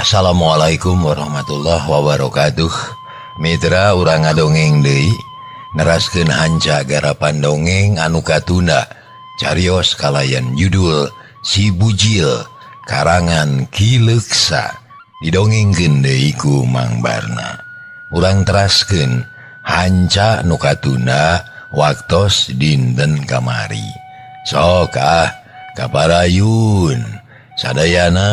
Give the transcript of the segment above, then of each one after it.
Assalamualaikum warahmatullahi wabarakatuh. Mitra urang ngadongeng deui neraskeun hanca garapan dongeng anu katunda carios kalayan judul Si Bujil karangan Ki Leuksa didongengkeun deui ku Mang Barna. Urang teraskeun hanca nu katunda waktos dinten kamari. Sok ah kaparayun sadayana.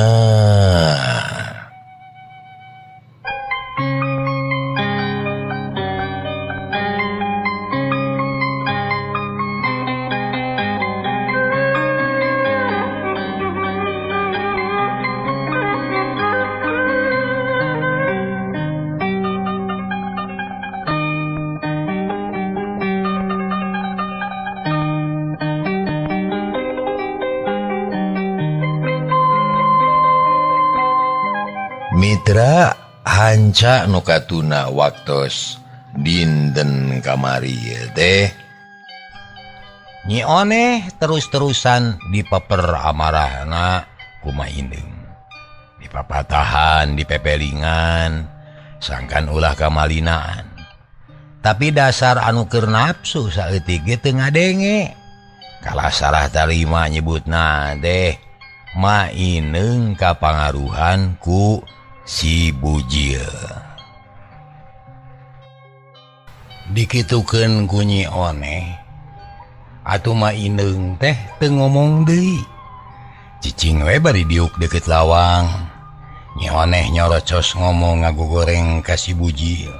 Mitra hanca nu katuna waktos dinten kamari teh Nyi Oneh terus-terusan dipeper amarahna ku Ma Indeung. Dipapatahan, dipepelingan, sangkan ulah kamalinaan. Tapi dasar anu keur nafsu saeutik ge teu ngadenge. Kalah sarah tarima nyebutna teh Ma Indeung kapangaruhan ku Si Bujil. Dikitukeun ku Nyi Oneh atuh Ma Indeung teh teu ngomong deui. Cicing we bari diuk deukeut lawang. Nyi Oneh nyorocos ngomong ngagogoreng ka Si Bujil.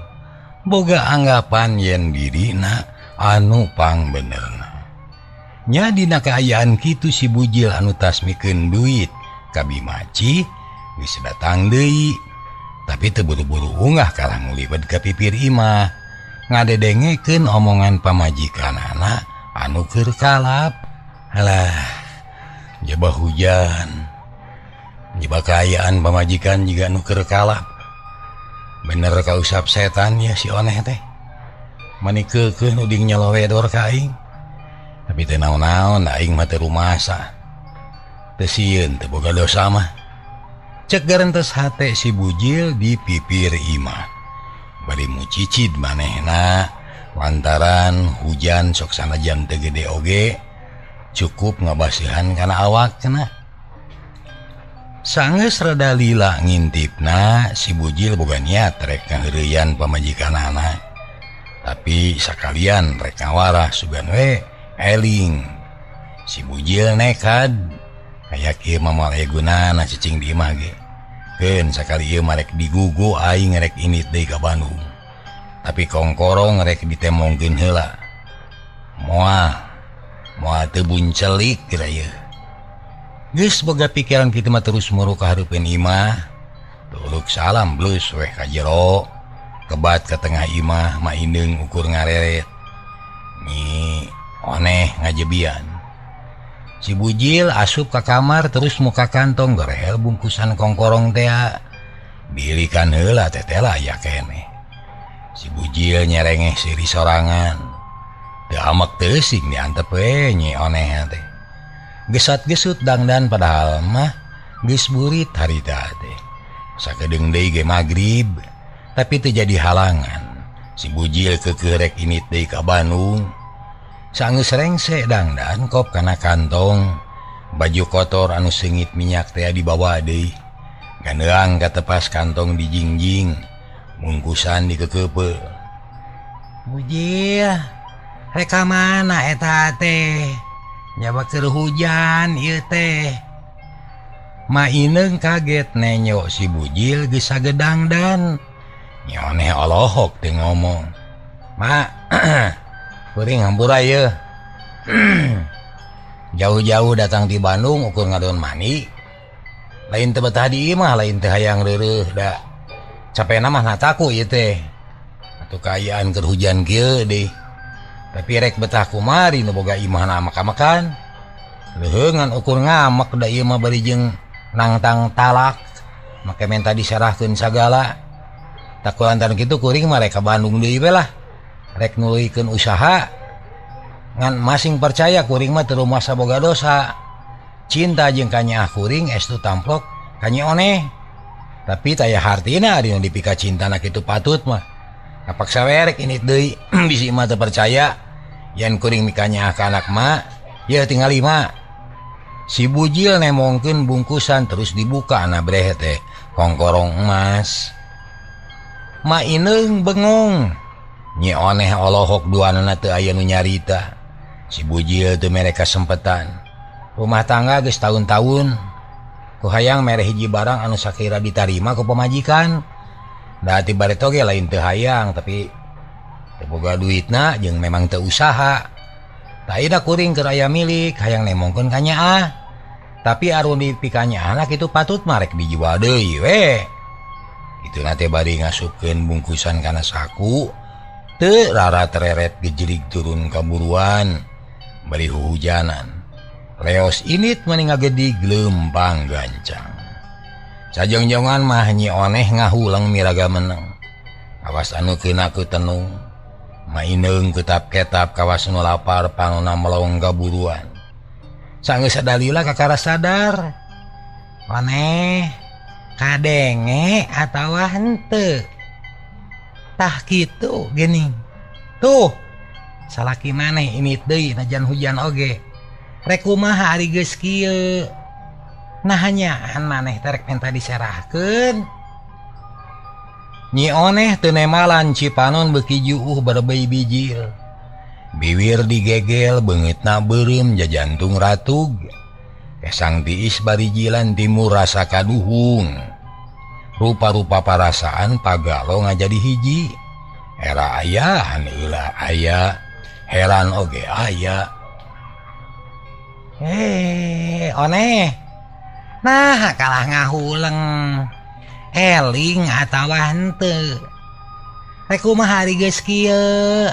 Boga anggapan yen dirina anu pangbenerna. Nya dina kaayaan kitu Si Bujil anu tas mikeun duit ka Bimaci geus datang deui, tapi teu buru-buru ungah kalah ngulibet ka pipir imah ngadedengekeun omongan pamajikanana anu keur kalap. Halah, jaba hujan, jaba kaayaan pamajikan jiga nu keur kalap. Bener kausap setan ya si Oneh teh. Mani keukeuh nu ding nyelowedor ka aing. Tapi teu naon-naon aing mah teu rumasa. Teu sieun teu boga dosa mah. Cek garentes hate Si Bujil di pipir imah. Bari mucicid manehna lantaran hujan sok sanajan teu gede oge cukup ngabasihan kana awakna. Sanggeus rada lila ngintipna Si Bujil boga niat rek ngaheureuyan pamajikanana. Tapi sakalian rek ngawarah sugan we eling. Si Bujil nekad aya kieu mah moal aya gunana cicing di imah ge. Keun sakali ieu mah rek digugu aing rek init deui ka Bandung. Tapi kongkorong rek ditemongkeun heula. Moal moal teu buncelik kira ieu. Geus boga pikiran kitu mah terus muru ka hareupeun imah. Tuluk salam blus weh ka jero. Kebat ka tengah imah Ma Indeung ukur ngareret. Nyi Oneh ngajebian. Si Bujil asup ka kamar terus muka kantong gerehel bungkusan kongkorong tea. Bilikan heula tetela aya keneh. Si Bujil nyerengeh siri sorangan. Teu amek teu sing diantep we Nyi Oneh teh. Gesat-gesut dangdan padahal mah geus burit harita teh. Sakedeung deui ge magrib, tapi teu jadi halangan. Si Bujil keukeuh rek init deui ka Bandung. Sanggeus rengse dangdan kop kana kantong baju kotor anu seungit minyak teh dibawa deui. Ganeuang katepas kantong dijingjing, bungkusan dikeukeupeul. Bujil, rek ka mana eta teh? Nyaba keur hujan ieu teh. Ma Indeung kaget nenyo Si Bujil geus sagedangdan. Nyi Oneh olohok teu ngomong. Ma, kuring hampura ieu. Jauh-jauh datang di Bandung ukur ngadon mani. Lain teu betah di imah, lain teu hayang reureuh da. Capena mah nataku ieu teh. Atuh kaayaan keur hujan kieu deui. Tapi rek betah kumari nu boga imahna amak-amakan. Leuheungan ukur ngamek da ieu mah bari jeung nangtang talak. Make menta diserahkeun sagala. Tak kulantaran kitu kuring mah rek ka Bandung deui we lah. Rek nuluykeun usaha ngan masing percaya kuring mah teu rumasa boga dosa. Cinta jeung ka nyaah kuring estu tamplok ka Nyi Oneh. Tapi taya hartina ari nu dipika cintana kitu patut mah. Kapaksa we rek ini deui bisi mah teu percaya yen kuring mikanyaah ka anak mah, yeuh tingali mah. Si Bujil nemongkeun bungkusan terus dibuka na breh teh kongkorong emas. Ma Ineng bengong. Nyi Oneh olohok duanana teu aya nu nyarita. Si Bujil teu mere kasempetan. Rumah tangga geus tahun-tahun. Ku hayang mere hiji barang anu sakira ditarima ku pamajikan. Da ti bareto ge lain teu hayang tapi teu boga duitna jeung memang teu usaha. Taida kuring keur aya milik hayang nemongkeun ka nyaah. Tapi arun dipikanyaahna kitu patut marek dijual deui we. Kituna teh bari ngasupkeun bungkusan kana saku. Teu rara tereret gejelig turun ka buruan bari huhujanan. Leos init mani ngagedig leumpang gancang. Sajongjongan mah Nyi Oneh ngahulang miraga meneng. Kawas anu keuna ku tenung. Maineung ketap-ketap kawas nu lapar panona melong kaburuan. Sanggeus sadalila kakara sadar. Oneh kadenge atawa henteu. Tah kitu geuning. Tuh salaki maneh init deui najan hujan oge. Rek kumaha ari geus kieu. Nah nyaan maneh teh rek menta diserahkeun. Nyi Oneh teu nemalan Cipanon beuki juuh berebei bijil. Biwir digegel beungeutna beureum jajantung ratug. Kesang tiis bari jilan timur rasa kaduhung. Rupa-rupa parasaan pagalo ngajadi hiji. Era aya haneula aya, heran oge aya. Oneh. Nah kalah ngahuleng. Eling atawa henteu. Rek kumaha ari geus kieu.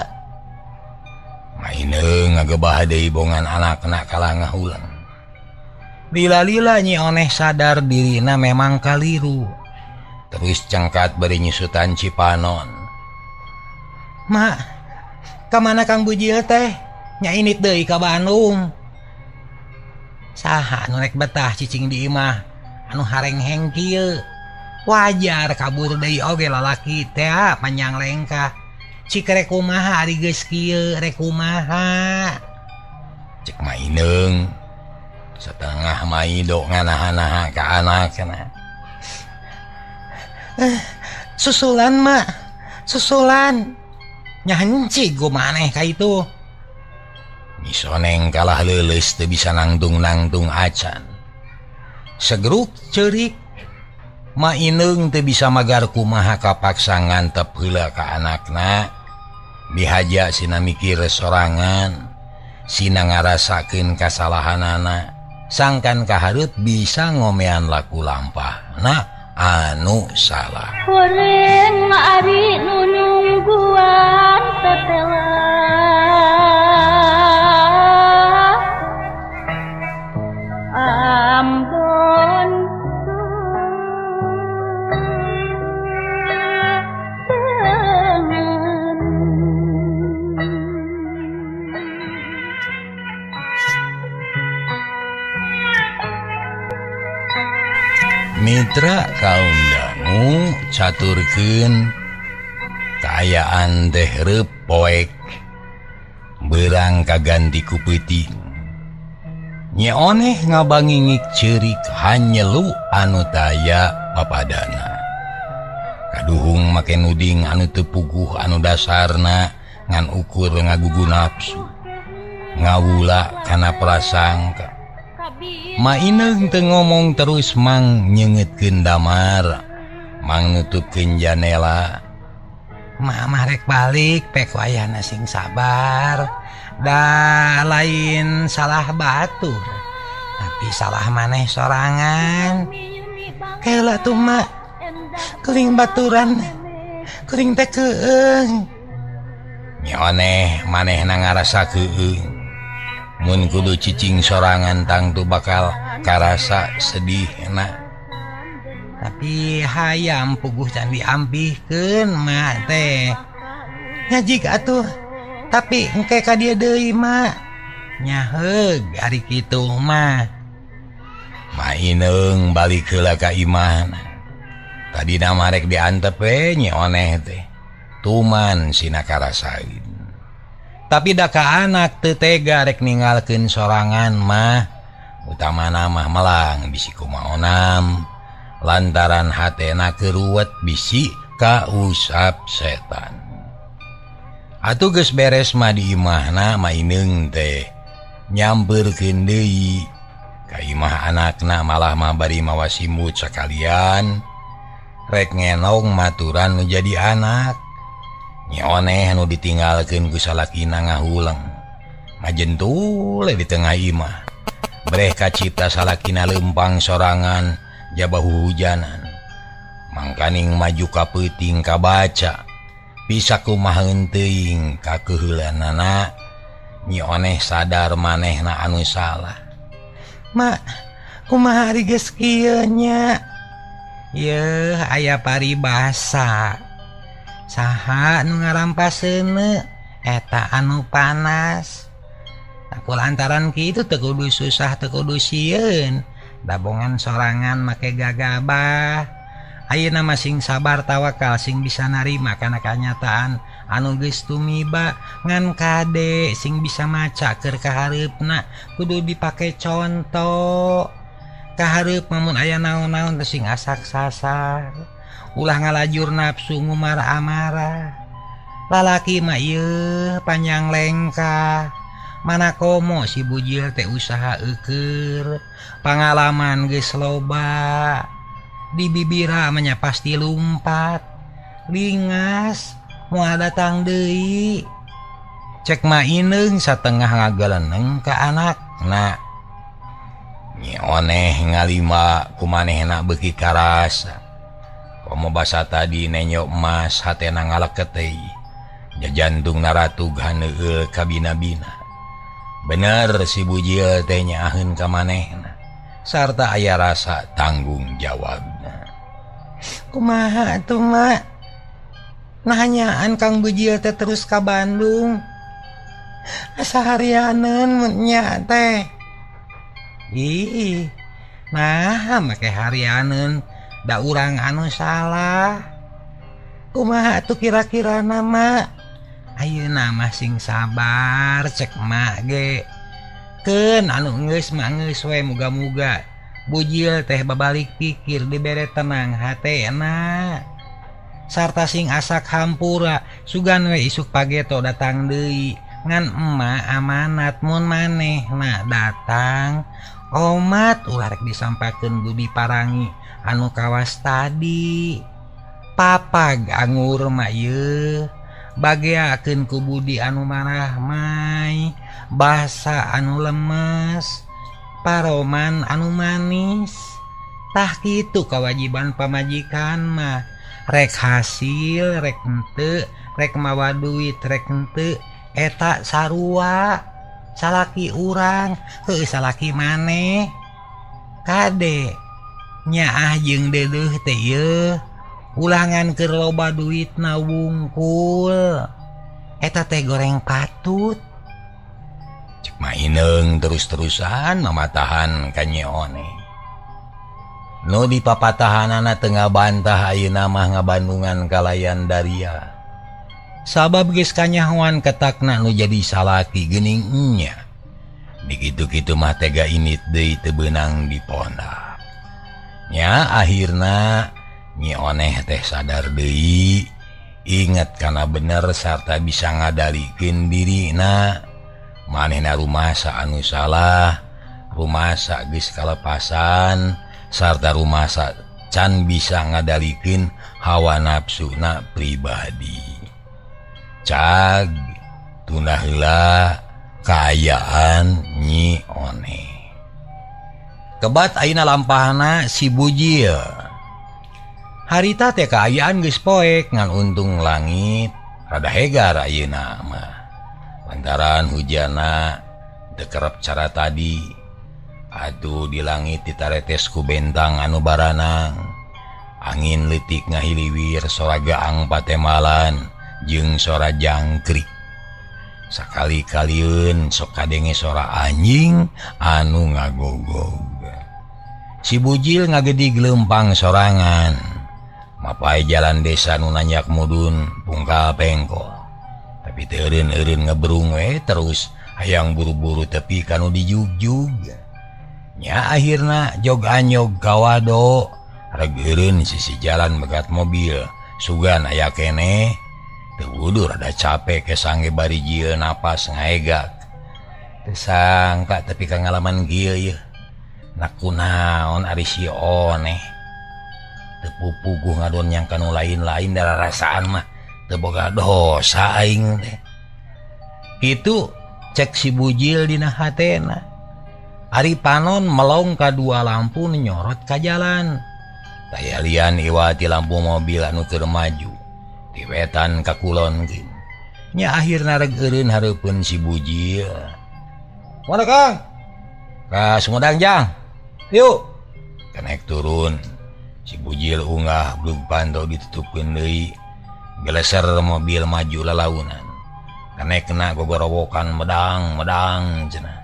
Maineung ngagebah deui bongan anakna kalah ngahuleng. Lila-lila Nyi Oneh sadar dirina memang kaliru. Terus cengkat bari nyusutan Cipanon. Mak, ka mana Kang Bujil teh? Nya init deui ka Bandung. Saha anu rek betah cicing di imah anu harengheng kieu. Wajar kabur deui oge lalaki teh panjang lengkah. Cik rek kumaha ari geus kieu rek kumaha. Cek Maineung setengah maido nganaha-naha ka anakna. Susulan mak, susulan. Nyahenci go maneh ka itu. Nyi Soneng kalah leuleus teu bisa nangtung-nangtung acan. Segruk ceurik. Maineung teu bisa magar kumaha kapaksa ngantep heula ka anakna. Dihaja sina mikir sorangan, sina ngarasakeun kasalahanana, sangkan kahareup bisa ngomean laku lampahna anu salah. Goreng ari nu nungguan tetela. Ampun. Mitra kaum dangu caturkeun kaayaan teh reup poek beurang kaganti ku peuting. Nyi Oneh ngabangingik ceurik hanyelu anu taya papadana. Kaduhung make nuding anu teu puguh anu dasarna ngan ukur ngagugu nafsu. Ngawula kana prasangka. Maineung teu ngomong terus mang nyeungeutkeun damar, mang nutupkeun janela. Mama rek balik pek wayahna sing sabar. Da lain salah batur, tapi salah maneh sorangan. Keula tuh mak, kuring baturan, kuring teh keung. Nyi Oneh manehna ngarasa keung. Mun kudu cicing sorangan tangtu bakal karasa sedih na. Tapi hayam puguh can diampihkeun mak teh. Ngajik atuh, tapi engke ka dieu deui mak. Nyaheug ari kitu mah. Maineung balik heula ka imahna. Tadina mah rek diantep we Nyi Oneh teh. Tuman sina karasaeun. Tapi da ka anak teu tega rek ninggalkeun sorangan mah, utamana mah melang bisi kumaonam lantaran hatena keruwet bisi kausap setan. Atuh geus beres mah di imahna Maineung teh nyampeurkeun deui ka imah anakna malah mah bari mawa simut sakalian rek ngenong maturan nu jadi anak. Nyi Oneh nu ditinggalkeun ku salakina ngahuleng ngajentul di tengah imah. Breh kacipta salakina lempang sorangan jaba hujanan. Mangkaning maju ka peuting kabaca bisa kumaha teuing kakeuheulanana. Nyi Oneh sadar manehna anu salah. Mak, kumaha ari geus kieu nya? Yeuh, aya paribasa. Saha nu ngarampas seuneu eta anu panas. Aku lantaran kitu teu kudu susah teu kudu sieun. Dabongan sorangan make gagabah. Ayeuna mah sing sabar tawakal sing bisa narima kana kanyataan anu geus tumiba ngan kade sing bisa maca keur kahareupna kudu dipake conto. Kahareup mun aya naon-naon teh sing asak sasar. Ulah ngalajur nafsu ngumar amarah. Lalaki mah ieu panjang lengkah. Mana komo si bujil teh usaha eueur, pangalaman geus loba. Di bibira mah nya pasti lumpat. Lingas moal datang deui. Cek Ma Ineung satengah ngagaleneng ka anakna. Nyi Oneh ngalima ku manehna beuki karasa. Komo basa tadi nenyok emas hatena ngaleket deui. Jajantung naratug haneueul kabina-bina. Bener si bujil teh nyaaheun ka manehna sarta aya rasa tanggung jawabna. Kumaha atuh Mak? Nahanyaan Kang Bujil teh terus ka Bandung. Asa harianeun mun nya teh. Ih, nah make harianeun da urang anu salah. Kumaha atuh kira-kira nama? Ayeuna mah sing sabar cek mak ge. Keun anu geus mah geus we muga-muga Bujil teh babalik pikir dibere tenang hatena. Sarta sing asak hampura sugan we isuk pageto datang deui ngan emak amanat mun manehna datang omat ulah rek disampakeun budi parangi anu kawas tadi. Papag angur mah ieu bageakeun ku budi anu marahmai, basa anu lemes, paroman anu manis. Tah kitu kawajiban pamajikan mah. Rek hasil rek henteu, rek mawa duit rek henteu, eta sarua salaki urang heuh salaki maneh. Kade nyaah jeung deudeuh teh ieu ulangan keur loba duitna wungkul. Eta teh goreng patut. Cek Ma Ineung terus-terusan mamatahan ka Nyi Oneh. Nu dipapatahanana teu ngabantah ayeuna mah ngabandungan kalayan daria. Sabab geus kanyahoan ketakna nu jadi salaki geuning nya. Dikitu-kitu mah tega init deui teu beunang diponda. Nya akhirna Nyi Oneh teh sadar deui, inget kana bener sarta bisa ngadalikeun dirina. Manehna rumasa anu salah, rumasa geus kalepasan, sarta rumasa can bisa ngadalikeun hawa nafsuna pribadi. Cag tunda heula kaayaan Nyi Oneh. Kebat ayeuna lampahna si Bujil. Harita teh kaayaan geus poek ngan untung langit rada hegar ayeuna mah. Lantaran hujana teu kerep cara tadi. Aduh di langit ditaretes ku bentang anu baranang. Angin leutik ngahiliwir sora gaang patemalan jeung sora jangkrik. Sakali-kalieun sok kadenge sora anjing anu ngagogog. Si Bujil ngagedig leumpang sorangan. Mapai jalan desa nu nanjak mudun pungkal pengkol. Tapi teu eureun-eureun ngebrung we terus hayang buru-buru tepi kanu dijugjug. Nya akhirna jog anyog kawado reg eureun sisi jalan megat mobil sugan aya keneh teu wuduh rada capek kesange bari jieun napas ngaegak. Teu sangka tepi ka ngalaman kieu yeuh. Nak kunaon ari si oneh. Teu pupuguh ngadon yang kanu lain-lain dararasaan mah teu boga dosa aing teh. Kitu cek si Bujil dina hatena. Ari panon melong ka dua lampu nyorot ka jalan. Taya lian iwati lampu mobil anu keur maju. Ti wetan ka kulon kin. Nya akhirna reg eureun hareupeun si Bujil. Mana Kang? Ka Sumedang Jang. Yuk. Kenek turun. Si Bujil unggah blug panto ditutupkeun deui. Geleser mobil maju lalaunan. Kenek kena gogorowokan medang-medang cenah.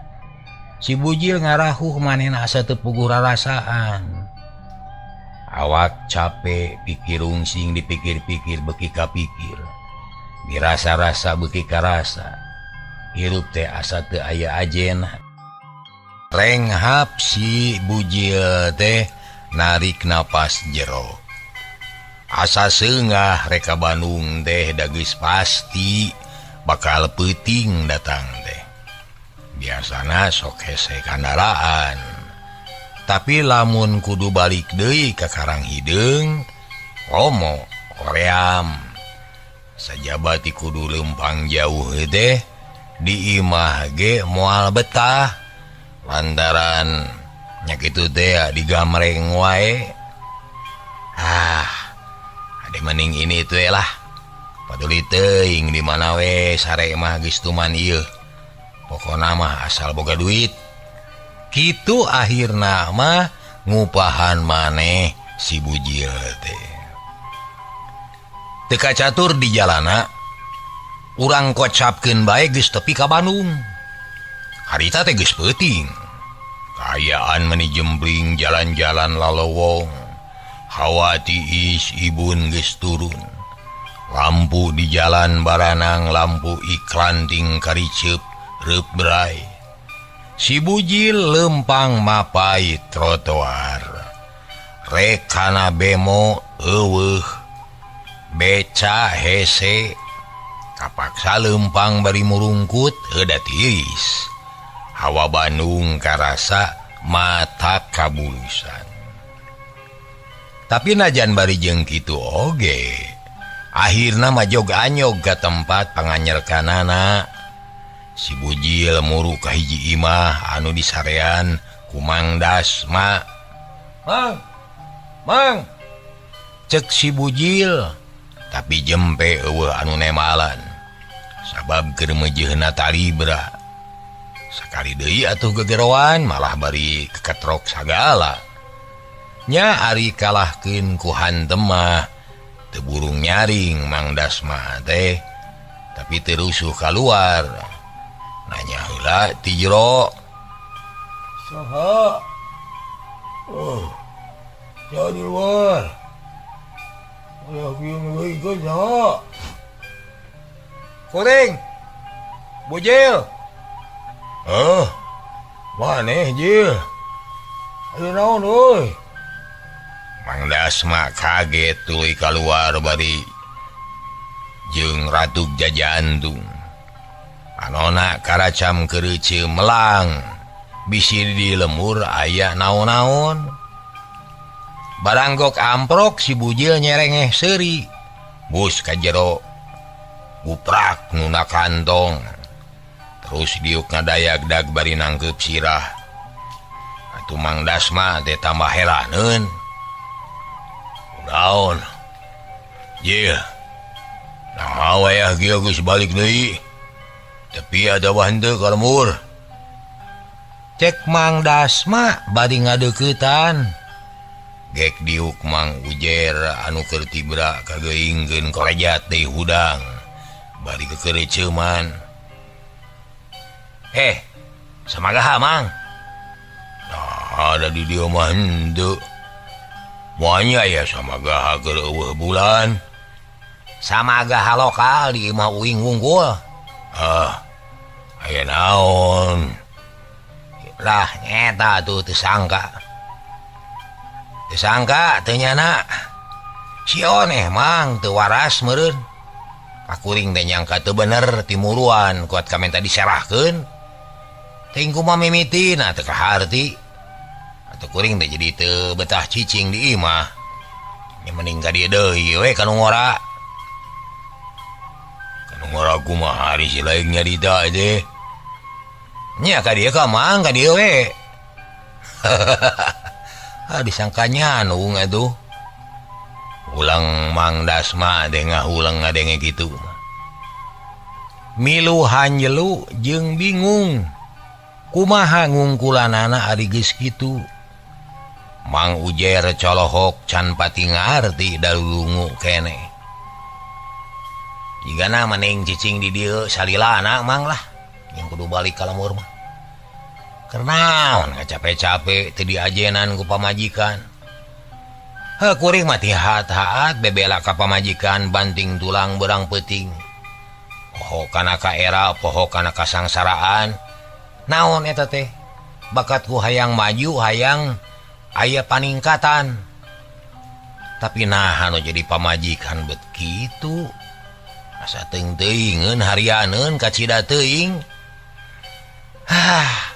Si Bujil ngarahuh manehna asa teu puguh rarasaan. Awak capek, pikir rungsing dipikir-pikir beuki kapikir. Dirasa-rasa beuki karasa. Hirup teh asa teu aya ajena. Renghap si Bujil teh narik napas jero. Asa seungah reka Bandung teh da geus pasti bakal peuting datang teh. Biasana sok hese kandaraan. Tapi lamun kudu balik deui ka Karang Hideung, komo koream. Sajaba ti kudu leumpang jauh teh di imah ge moal betah. Lantaran nya kitu teh digamreng wae. Ah, ade mending ini teh lah. Paduli teuing di mana we sare mah geus tuman ieu. Pokona mah asal boga duit. Kitu akhirna mah ngupahan maneh si Bujil teh. Teu kacatur di jalana, urang kocapkeun bae geus tepi ka Bandung. Harita teh geus peuting. Kaayaan meni jembling jalan-jalan lalowong. Hawa tiis ibun geus turun. Lampu di jalan baranang lampu iklan ting kariceup reup berai. Si Bujil lempang mapai trotoar. Rekana bemo eueuh. Beca hese. Kapaksa lempang bari murungkut heuda tiis. Hawa Bandung karasa mata kabulusan. Tapi najan bari jeung kitu oge. Akhirna mah jog anyog ka tempat panganyelkanana. Si Bujil muru ka hiji imah anu disarean ku Mang Dasma. Mang, Mang, cek si Bujil, tapi jempe eueuh anu nemalan. Sabab keur meujeuhna talibra. Sakali deui atuh gegeroan malah bari keketrok sagala. Nya ari kalahkeun ku hantem mah teu burung nyaring Mang Dasma teh, tapi teu rusuh kaluar. Nanya heula ti jero. Saha? Oh. Saha di luar? Aya kieu ngeuikeun saha? Kuring. Bujil. Heuh. Maneh jil? Aya naon euy? Mang Dasma kaget tuluy kaluar bari jeung ratuk jajantung. Anona karacam kereuceu melang bisi di lemur aya naon-naon. Baranggok amprok si Bujil nyerengeh seuri. Bus ka jero guprak nuna kantong. Terus diuk ngadayag-dag bari nangkeup sirah. Atuh Mang Dasma teh tambah heraneun. Naon? Jil. Naha wayah kieu geus balik deui. Tapi ada henteu ka lemur. Cek Mang Dasma bari ngadeuketan. Gek diuk Mang Ujer anu keur tibra kageuingkeun korejat deui hudang. Bari kekereuceuman. Samagaha Mang. Nah, ada di dieu mah henteu. Moalnya ya sama gaha keur eueuh bulan. Sama gaha lokal di imah uing wungkul. Ah, aya naon? Lah nyeta tuh teu sangka. Teu sangka teu nyana. Si oneh mang teu waras meureun. Kakuring teh nyangka teu bener timuruan kuat kamen tadi diserahkeun. Teuing kumaha mimitina teu kaharti. Atuh kuring teh jadi teu betah cicing di imah. Nya mending ka dieu deui we ka nu ngora. Ka nu ngora kumaha ari si lain nyarita teh. Nya ka dieu ka mang ka dieu we. Ah disangkanya nung atuh. Ulang Mang Dasma teh ngahulang ngadenge kitu. Milu hanjelu jeung bingung. Kumaha ngungkulanana ari geus kitu. Mang Ujer colohok can pati ngarti dalulungu keneh. Jigana mending cicing di dieu salilana mang lah. Yang kudu balik ka lembur mah. Keur naon ngacape-cape teu diajenan ku pamajikan. Heuh kuring mah ti haat-haat bebela ka pamajikan banting tulang berang peuting. Poho kana ka era, poho kana kasangsaraan. Naon eta teh? Bakatku hayang maju, hayang aya paningkatan. Tapi nah anu jadi pamajikan bet kitu. Asa teung-teuingeun harianeun kacida teuing. Hah,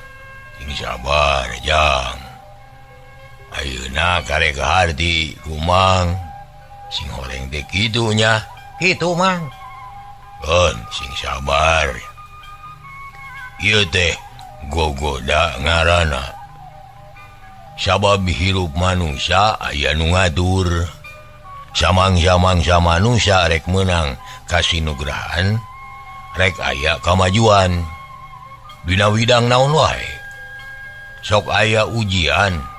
sing sabar jang. Ayeuna karek harti kumang sing horeng teh kitu nya. Kitu mang. Keun sing sabar. Ieu teh gogoda ngaranna. Sabab hirup manusia aya nu ngatur. Samang-samangsa manusia rek meunang kasinugrahan, rek aya kamajuan. Dina widang naon wae. Sok aya ujian.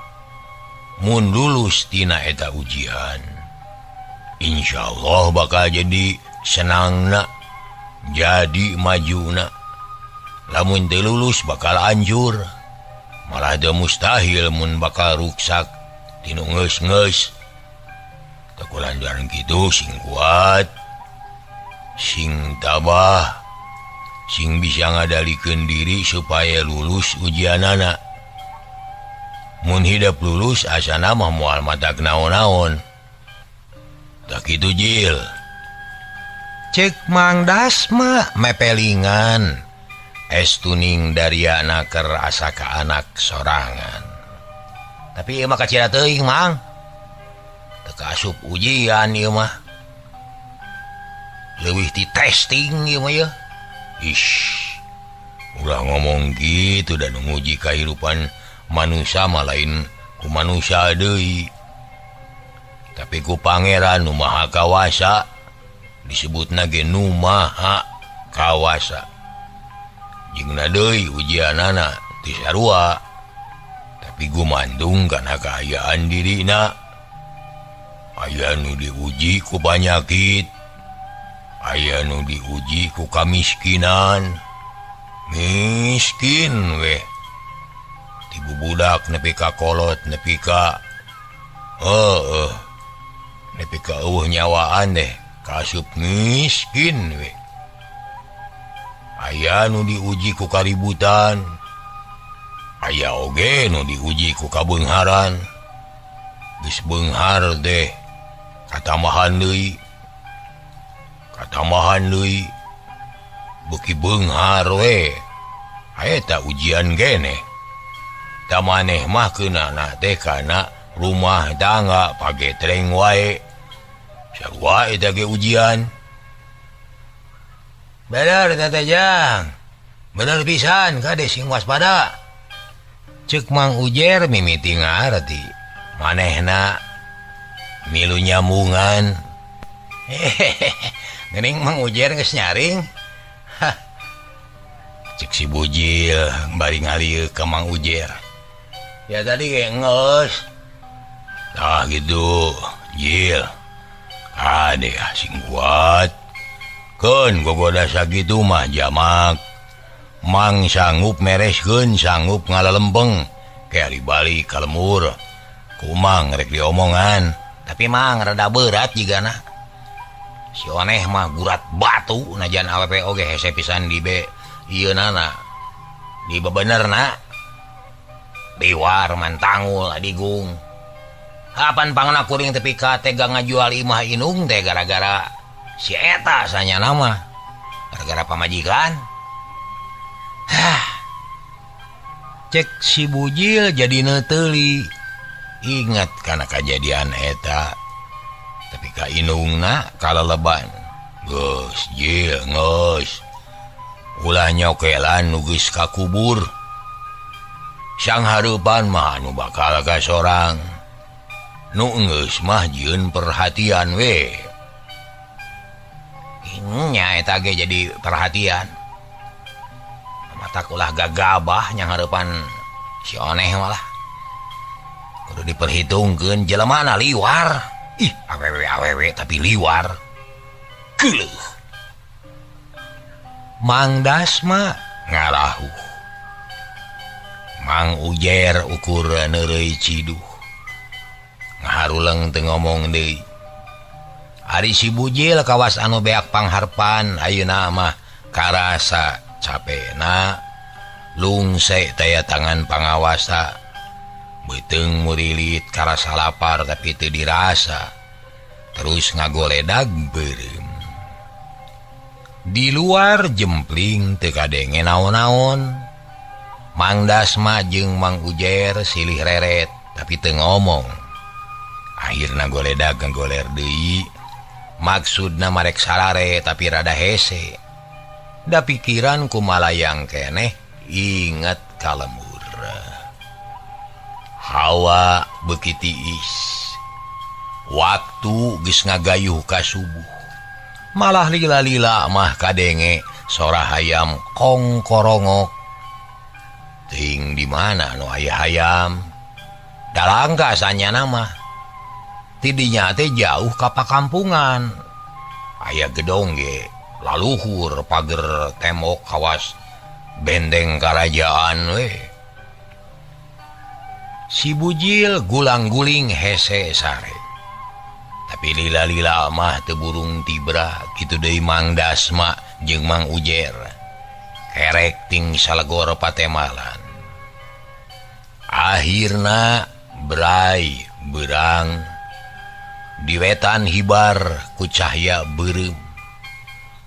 Mun lulus tina eta ujian, insyaallah bakal jadi senangna, jadi majuna. Lamun teu lulus bakal hancur. Malah teu mustahil mun bakal ruksak tinu ngeus-ngeus. Teu kulanjaran kitu sing kuat, sing tabah, sing bisa ngadalikeun diri supaya lulus ujianana. Mun hidep lulus asana mah moal matak naon-naon. Tak kitu Jil. Cek Mang Dasma mepelingan. Es tuning dariana keur asa ka anak sorangan. Tapi ieu mah kacida teuing mang. Teu kaasup ujian ieu mah. Leuwih ti testing ieu mah yeuh. Ish. Ulah ngomong gitu dan nguji kahirupan manusia mah lain ku manusia deui. Tapi ku pangeran nu maha kawasa disebutna ge nu maha kawasa. Jingna deui ujianana ti sarua. Tapi gumandung kana kaayaan dirina. Aya nu diuji ku panyakit, aya nu diuji ku kamiskinan. Miskin weh. Ti bubudak nepi ka kolot nepi ka heueuh nepi ka eueuh nyawaan deh kasup miskin weh. Aya nu diuji ku kaributan, aya oge nu diuji ku kabeungharan. Geus beunghar deh katambahan deui, katambahan deui, beuki beunghar we. Eta ujian keneh. Ta maneh mah keunana teh kana rumah tangga pagetreng wae. Sarua eta ge ujian. Bener Tete Jang. Bener pisan kade sing waspada. Cek Mang Ujer mimiti ngarti. Manehna milu nyambungan. Hehehe. Geuning Mang Ujer geus nyaring. Hah. Cek si Bujil bari ngalieu ka Mang Ujer. Ya tadi ge geus. Tah gitu, Jil. Ade sing kuat. Keun gogoda sakitu mah jamak. Mang sanggup mereskeun, sanggup ngalalempeng. Ke ari balik ka lemur. Kumang rek diomongan tapi mang rada berat jigana. Si oneh mah gurat batu najan awewe oge hese pisan di be ieu nana. Di bebenerna liwar mantangul adigung. Kapan pangna kuring tepi ka tega ngajual imah inung teh gara-gara si eta sanyana mah. Gara-gara pamajikan. Hah. Cek si Bujil jadi neuteli. Ingat kana kajadian eta. Tapi ka inungna kaleleban. Geus jil geus. Ulah nyokelan nu geus kakubur. Sang hareupan mah anu bakal ka sorang. Nu geus mah jieun perhatian we. Nya eta ge jadi perhatian. Mata ulah gagabah nya hareupan si oneh malah. Kudu diperhitungkeun jelemana liwar. Ih, awewe awewe tapi liwar. Geuleuh. Mang Dasma ngarahuh. Mang Ujer ukur neureuy ciduh. Ngaharuleng teu ngomong deui. Ari si Bujil kawas anu beak pangharpan ayeuna mah karasa capena lungse taya tangan pangawasa. Beuteung murilit karasa lapar tapi teu dirasa. Terus ngagoledag beureum. Di luar jempling teu kadenge naon-naon. Mang Dasma jeung Mang Ujer silih reret tapi teu ngomong. Akhirna goledag ngagoler deui. Maksudna marek sarare tapi rada hese. Da pikiran kumalayang keneh inget ka lemur. Hawa beuki tiis. Waktu geus ngagayuh ka subuh. Malah lila-lila mah kadenge sora hayam kongkorongok. Ting di mana nu aya hayam? Dalangka sanyana mah. Tidinya teh jauh ka pakampungan. Aya gedong ge laluhur pager tembok kawas benteng karajaan we. Si Bujil gulang-guling hese sare. Tapi lila-lila mah teu burung tibra kitu deui Mang Dasma jeung Mang Ujer. Kerek ting salegor patemalan. Akhirna brai berang di wetan hibar ku cahya beureum.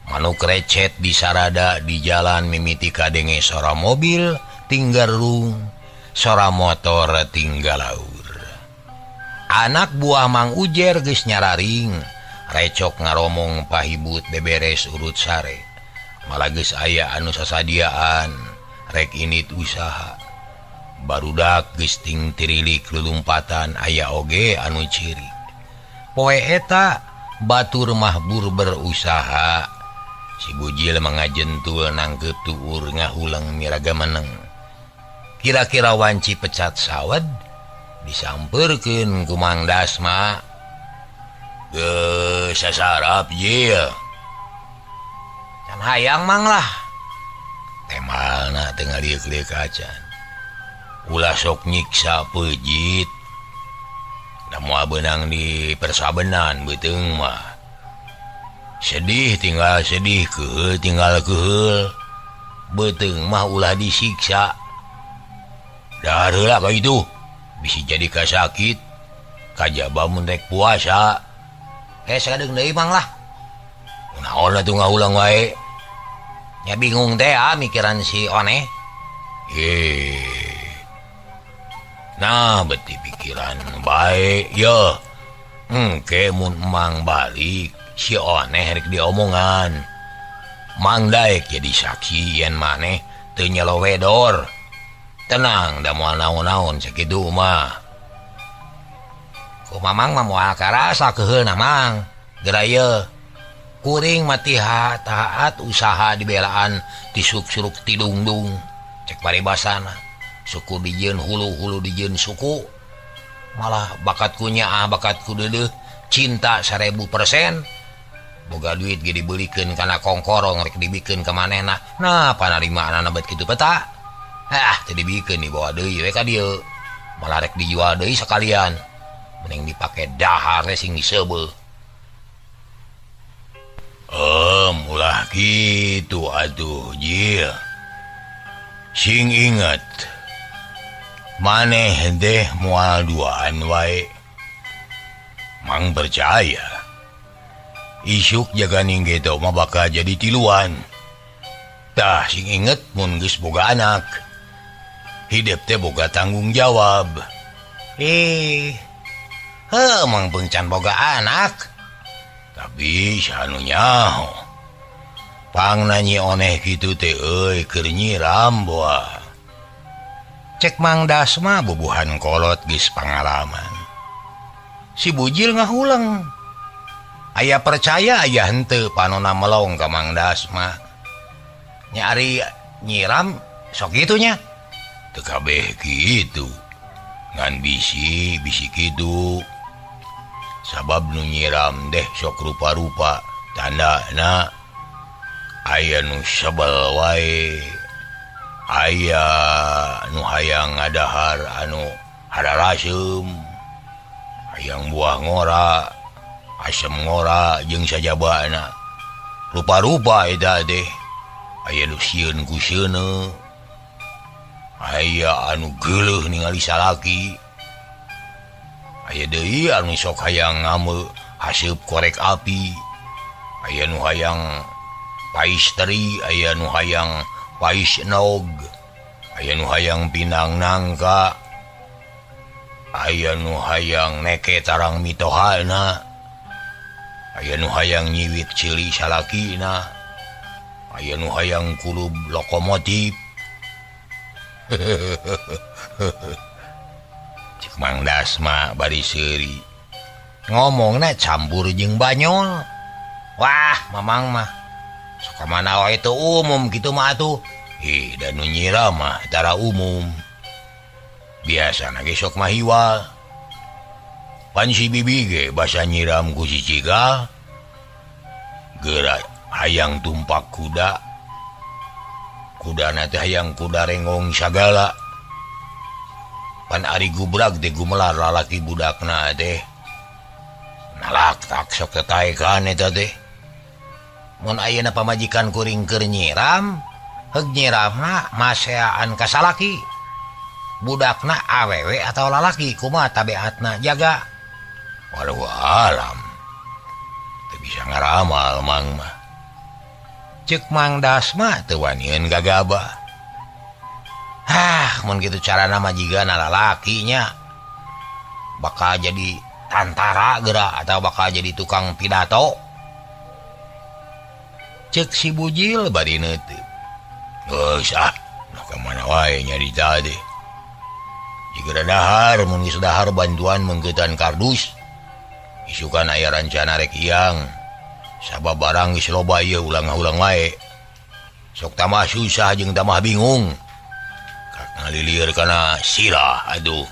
Manuk recet di sarada di jalan mimiti kadenge sora mobil tinggal rung, sora motor tinggal laur. Anak buah Mang Ujer geus nyararing, recok ngaromong pahibut beberes urut sare. Malah geus aya anu sasadiaan rek init usaha. Barudak geus ting tirilik lulumpatan aya oge anu ciri. Poe eta batur mah bur berusaha. Si Bujil mangajentul nangkeup tuur ngahuleng miraga meneng. Kira-kira wanci pecat sawed disampeurkeun ku Mang Dasma. Geus sasarap jil. Can hayang mang lah. Temalna teu ngaliuk-liuk acan. Ulah sok nyiksa peujit. Da moal beunang di persabenan beuteung mah. Sedih tinggal sedih, keheul tinggal keheul. Beuteung mah ulah disiksa. Dahar heula ka itu. Bisi jadi kasakit. Kajaba mun rek puasa. Sadeung deui mang lah. Naon atuh ngahulang wae. Nya bingung teh ah mikiran si oneh. Nah beti pikiran bae ye. Engke mun emang balik si oneh rek diomongan. Mang daek jadi saksi yen maneh teu nyelowedor. Tenang da moal naon-naon sakitu mah. Ku mamang mah moal karasa keheulna mang. Geura ye. Kuring mah taat usaha dibelaan tisuk-suruk tidungdung. Cek paribasana. Suku dijieun hulu-hulu dijieun suku. Malah bakatku nyaah bakatku deudeuh cinta 1000%. Boga duit ge dibelikeun kana kongkorong rek dibikeun ka manehna. Nah panarimaanana bet kitu peta. Ah teu dibikeun dibawa deui we ka dieu. Malah rek dijual deui sekalian. Mending dipake dahar sing disebeuh. Ulah kitu atuh Jil. Sing inget maneh deh moal duaan wae. Mang percaya isuk jaga ninggeto mah bakal jadi tiluan. Tah sing inget mun geus boga anak. Hidup teh boga tanggung jawab. Heuh mang beuncan boga anak. Tapi sanu nyaho. Pang nanyi oneh kitu teh euy keur nyiram boa. Cek Mang Dasma bubuhan kolot geus pangalaman. Si Bujil ngahuleng. Aya percaya aya henteu panona melong ka Mang Dasma. Nya ari nyiram sok kitu nya. Teu kabeh kitu. Ngan bisi bisi kitu. Sabab nu nyiram deh sok rupa-rupa tandana aya nu sebel wae. Aya nu hayang ngadahar anu hararaseum. Hayang buah ngora, asem ngora jeung sajabana. Rupa-rupa eta teh. Aya nu sieun ku seuneu. Aya anu geuleuh ningali salaki. Aya deui anu sok hayang ngame haseup korek api. Aya nu hayang pais teri, aya nu hayang pais nog, aya nu hayang pinang nangka, aya nu hayang neke tarang mitohana, aya nu hayang nyiwit cili salakina, aya nu hayang kulub lokomotif. Cek Mang Dasma bari seuri ngomongna campur jeung banyol. Wah, mamang mah sok mana wae teu umum kitu mah atuh. Ih, da nu nyiram mah tara umum. Biasana ge sok mah hiwal. Pan si bibi ge basa nyiram ku si Cigal. Geura hayang tumpak kuda. Kudana teh hayang kuda rengong sagala. Pan ari gubrag teh gumelar lalaki budakna teh. Nalak tak sok tetaekan eta teh. Mun ayeuna pamajikan kuring keur nyiram, heug nyiramna maseaan ka salaki. Budakna awewe atau lalaki kumaha tabiatna jaga. Waduh alam. Teu bisa ngaramal mang mah. Cek Mang Dasma teu wanian gagabah. Hah, mun kitu carana mah jigana lalakinya. Bakal jadi tantara geura atau bakal jadi tukang pidato. Cek si Bujil bari neuteut. Geus ah, nu ka mana wae nyarita teh. Jika dahar, mun geus dahar bantuan mengkeutan kardus. Isukan aya rancana rek iang. Sabab barang geus loba ieu ulang-ulang wae. Sok tambah susah jeung tambah bingung. Ngalilir kana sirah aduh.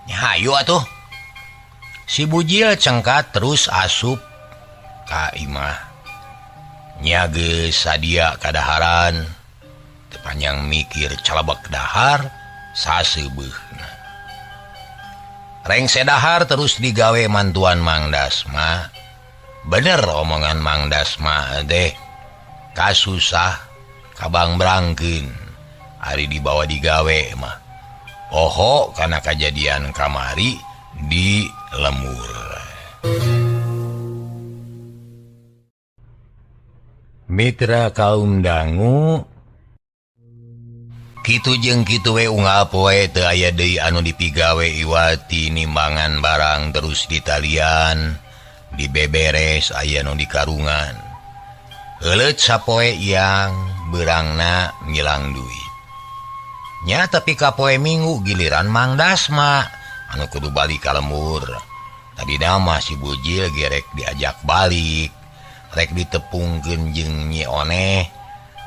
Nya hayu atuh. Si Bujil cengkat terus asup ka imah. Nya geus sadia kadaharan. Teu panjang mikir calebek dahar saseubeuhna. Rengse dahar terus digawe mantuan Mang Dasma. Bener omongan Mang Dasma teh. Kasusah kabang brangkeun. Ari dibawa digawe mah. Poho kana kajadian kamari di lemur. Mitra kaum dangu kitu jeung kitu we unggal poe teu aya deui anu dipigawe iwati nimbangan barang terus ditalian dibeberes aya nu dikarungan. Heuleut sapoe yang beurangna ngilang duit. Nya tapi kapoe minggu giliran Mang Dasma anu kudu balik ka lembur. Tadina mah si Bujil gerek diajak balik, rek ditepungkeun jeung Nyi Oneh,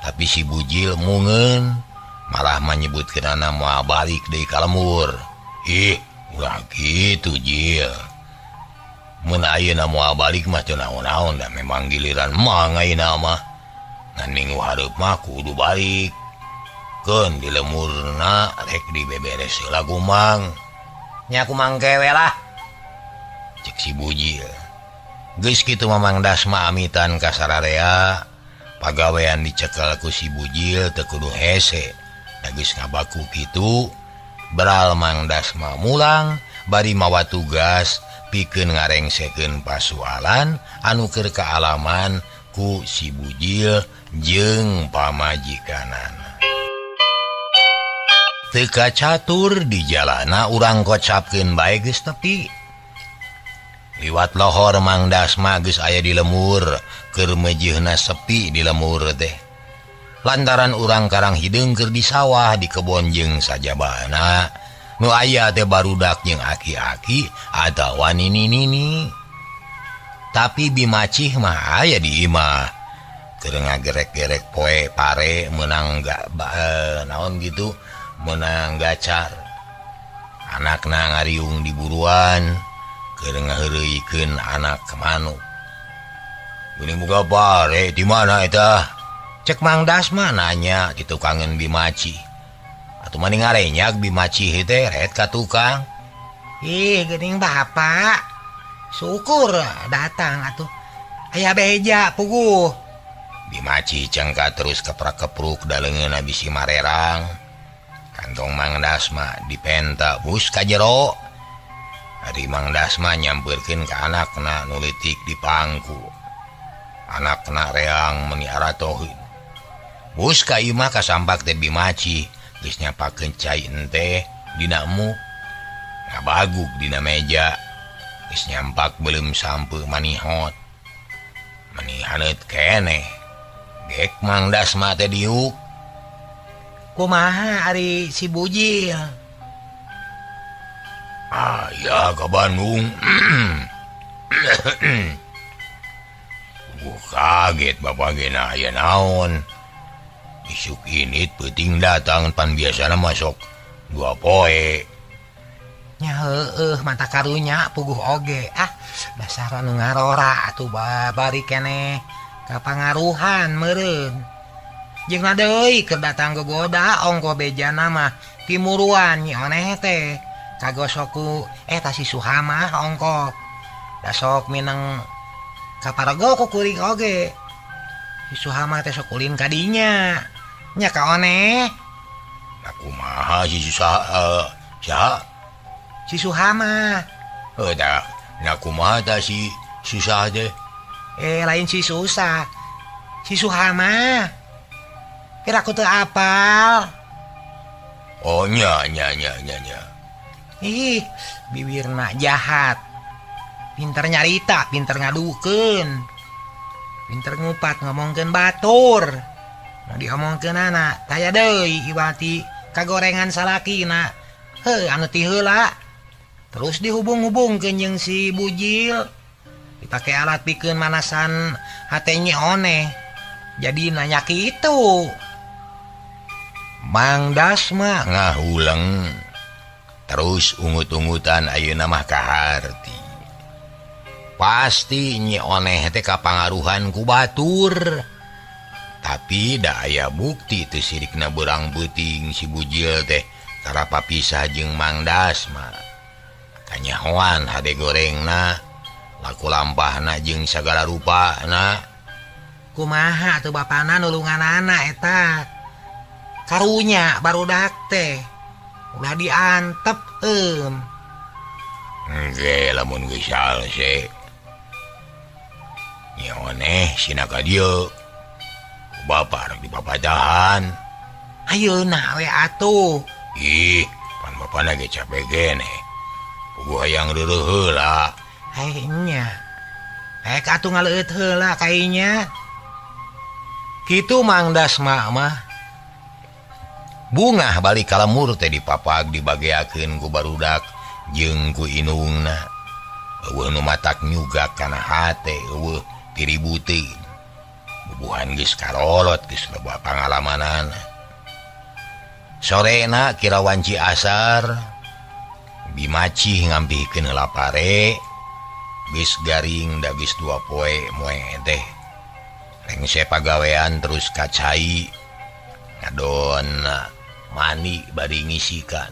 tapi si Bujil mungeun malah menyebutkeunana moal balik deui ka lembur. Ih, ulah kitu Jil. Mun ayeuna moal balik mah teu naon-naon da memang giliran mang ayeuna mah. Ngan minggu hareup mah kudu balik. Keun di lemurna rek dibeberes heula kumang. Nya kumang kewe lah. Cek si Bujil. Geus kitu Mamang Dasma amitan ka sararea, pagawean dicekel ku si Bujil teu kudu hese. Da geus ngabaku kitu, beral Mang Dasma mulang bari mawa tugas pikeun ngarengsekeun pasualan anu keur kaalaman ku si Bujil jeung pamajikanana. Teu kacatur di jalana urang kocapkeun bae geus tepi. Liwat lohor Mang Dasma geus aya di lemur, keur meujeuhna sepi di lemur teh. Lantaran urang Karang Hideung keur di sawah di kebon jeung sajabana, nu aya teh barudak jeung aki-aki atawa nini-nini. Tapi Bimacih mah aya di imah. Keur ngagerek-gerek poe pare meunang naon gitu, meunang gacar. Anakna ngariung di buruan. Keur ngaheureuykeun anak manuk. Geuning boga pare di mana eta? Cek Mang Dasma nanya di tukangeun Bimaci. Atuh mani ngarenyak Bimaci teh ret ka tukang. Ih, geuning bapak. Syukur datang atuh. Aya beja puguh. Bimaci cengka terus keprak-kepruk daleungeunna bisi marerang. Kantong Mang Dasma dipenta bus ka jero. Ari Mang Dasma nyampeurkeun ka anakna nu leutik di pangku. Anakna reang meuni aratoheun. Bus ka imah kasampak teh Bimaci geus nyapakeun cai enteh dina muk. Ngabagug dina meja. Geus nyampak beuleum sampeu manihot. Mani haneut keneh. Gek Mang Dasma teh diuk. Kumaha ari si Bujil? Ah ya ke Bandung. Gua kaget bapak gena aya naon. Isuk init peuting datang pan biasana masuk dua poe. Nya heueuh mata karunya puguh oge. Ah dasar anu ngarora atuh babari keneh kapangaruhan meureun. Jeung deui keur datang gogoda ongkoh bejana mah timuruan nyi oneh teh. Kagosoku eta si Suhamah ongkoh. Da sok mineng kaparago ku kuring oge. Si Suhamah teh sok ulin ka dinya. Nya ka oneh. Nah kumaha si susah saha? Si Suhamah. Heuh da, nah kumaha tah si susah teh? Lain si susah. Si Suhamah. Kira aku teu apal. Oh nya nya nya nya nya. Ih, bibirna jahat. Pinter nyarita, pinter ngadukeun. Pinter ngupat ngomongkeun batur. Nu diomongkeun anak, taya deui iwati kagorengan salakina. Heuh, anu ti heula. Terus dihubung-hubungkeun jeung si Bujil. Dipake alat pikeun manasan hate Nyi Oneh. Jadi nanya kitu. Mang Dasma ngahuleng. Terus ungut-ungutan ayeuna mah kaharti. Pasti Nyi Oneh teh kapangaruhan ku batur. Tapi da aya bukti teu sirikna beurang beuting si Bujil teh karapa pisah jeung Mang Dasma. Kanyahoan hade gorengna, laku lampahna jeung sagala rupana. Kumaha atuh bapana nulunganana eta? Karunya barudak teh. Ulah diantep eum. Engge lamun geus salse. Nyi Oneh sina ka dieu. Bapak rek dipapadahan. Ayeuna we atuh. Ih, pan bapana ge capek geneh. Puguh hayang reureuh heula. Hei nya. Rek atuh ngaleueut heula kainya. Kitu Mang Dasma mah. Bungah balik ka lemur teh dipapag dibageakeun ku barudak jeung ku inungna. Eueuh nu matak nyugak kana hate eueuh tiributeun. Bubuhan geus karolot geus loba pangalamanana. Sorena kira wanci asar Bimacih ngampihkeun heula pare geus garing da geus dua poe moe teh. Rengse pagawean terus ka cai. Ngadon Mandi bari ngisikan.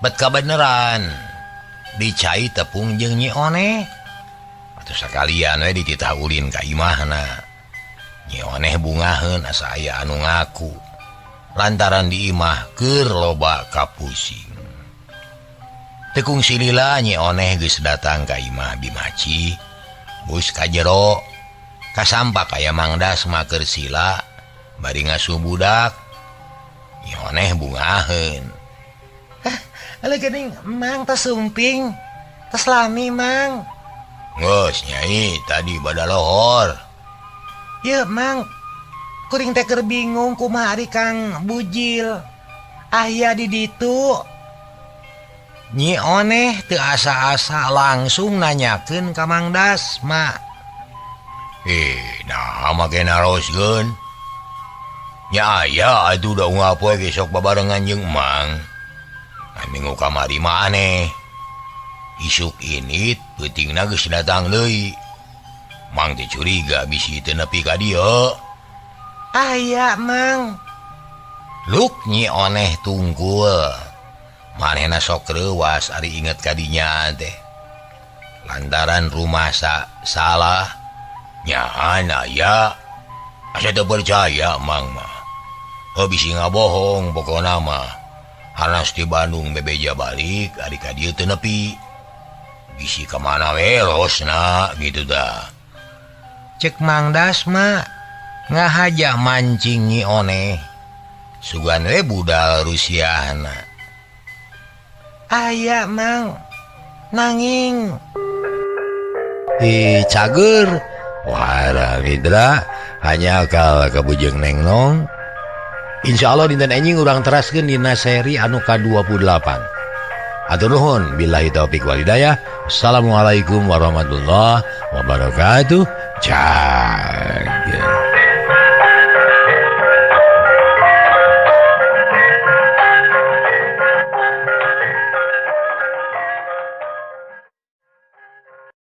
Bet kabeneran dicai tepung jeung Nyi Oneh. Atuh sakalian we dititah ulin ka imahna. Nyi Oneh bungaheun asa aya anu ngaku. Lantaran di imah keur loba kapusing. Tekung silila Nyi Oneh geus datang ka imah Bimaci. Geus ka jero kasampak aya Mang Dasma keur sila bari ngasuh budak. Nyi Oneh bungaheun. Hah, aleuh geuning Mang tos sumping. Tos lami Mang. Geus Nyai tadi bada lohor. Yeuh Mang, kuring teh keur bingung kumaha ari Kang Bujil. Aya di ditu. Nyi Oneh teu asa-asa langsung nanyakeun ka Mang Dasma. Nah make naroskeun. Nya aya atuh da unggal poe ge sok babarengan jeung Mang. Ngan minggu kamari mah aneh. Isuk ini peutingna geus datang deui. Mang teh curiga bisi teu nepi ka dieu. Aya Mang. Luk Nyi Oneh tungkul. Manehna sok reuwas ari inget ka dinya teh. Lantaran rumah salah nyaan aya. Asa teu percaya Mang mah. Oh bisi ngabohong pokona mah. Hanas di Bandung bebeja balik ari ka dieu teu nepi. Bisi ka mana we losna gitu dah. Cek Mang Dasma ngahaja mancing Nyi Oneh. Sugan we budal Rusiahna. Aya Mang, nanging cager. Wah Mitra hanya akal kabujeng nengnong. Insya Allah dinten enjing urang teraskeun dina seri anu ka-28. Atur nuhun, billahi taufik wal hidayah. Assalamualaikum warahmatullahi wabarakatuh. Cager.